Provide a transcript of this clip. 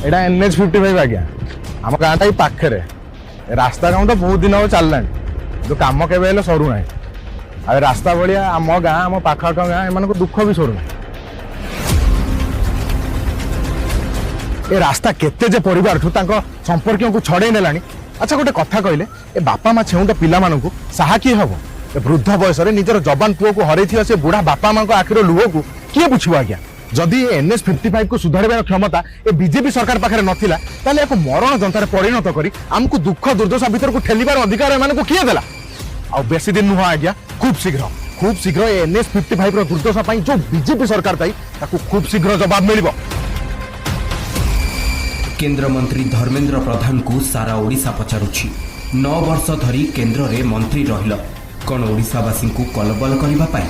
ଏଇଟା NH 55 ଆଜ୍ଞା। ଆମ ଗାଁଟା ଏଇ ପାଖରେ। ରାସ୍ତା କାମ ତ ବହୁତ ଦିନ ହବ ଚାଲିଲାଣି, କିନ୍ତୁ କାମ କେବେ ହେଲେ ସରୁନାହିଁ। ଆଉ ଏ ରାସ୍ତା ଭଳିଆ ଆମ ଗାଁ, ଆମ ପାଖ ଆଖ ଗାଁ, ଏମାନଙ୍କ ଦୁଃଖ ବି ସରୁନାହିଁ। ଏ ରାସ୍ତା କେତେ ଯେ ପରିବାରଠୁ ତାଙ୍କ ସମ୍ପର୍କୀୟଙ୍କୁ ଛଡ଼େଇ ନେଲାଣି। ଆଚ୍ଛା, ଗୋଟେ କଥା କହିଲେ, ଏ ବାପା ମା ଛେଉଣ୍ଡ ପିଲାମାନଙ୍କୁ ସାହା କିଏ ହବ? ଏ ବୃଦ୍ଧ ବୟସରେ ନିଜର ଯବାନ ପୁଅକୁ ହରେଇଥିବା ସେ ବୁଢା ବାପା ମାଙ୍କ ଆଖିର ଲୁହକୁ କିଏ ବୁଝିବ ଆଜ୍ଞା? ଯଦି ଏ NH 55 କୁ ସୁଧାରିବାର କ୍ଷମତା ଏ ବିଜେପି ସରକାର ପାଖରେ ନଥିଲା, ତାହେଲେ ଏହାକୁ ମରଣ ଯନ୍ତାରେ ପରିଣତ କରି ଆମକୁ ଦୁଃଖ ଦୁର୍ଦ୍ଦଶା ଭିତରକୁ ଠେଲିବାର ଅଧିକାର ଏମାନଙ୍କୁ କିଏ ଦେଲା? ଆଉ ବେଶୀ ଦିନ ନୁହଁ ଆଜ୍ଞା, ଖୁବ୍ ଶୀଘ୍ର, ଖୁବ୍ ଶୀଘ୍ର ଏ NH 55 ର ଦୁର୍ଦ୍ଦଶା ପାଇଁ ଯୋଉ ବିଜେପି ସରକାର ଦାୟୀ, ତାକୁ ଖୁବ୍ ଶୀଘ୍ର ଜବାବ ମିଳିବ। କେନ୍ଦ୍ରମନ୍ତ୍ରୀ ଧର୍ମେନ୍ଦ୍ର ପ୍ରଧାନଙ୍କୁ ସାରା ଓଡ଼ିଶା ପଚାରୁଛି, 9 ବର୍ଷ ଧରି କେନ୍ଦ୍ରରେ ମନ୍ତ୍ରୀ ରହିଲ, କ'ଣ ଓଡ଼ିଶାବାସୀଙ୍କୁ କଲବଲ କରିବା ପାଇଁ?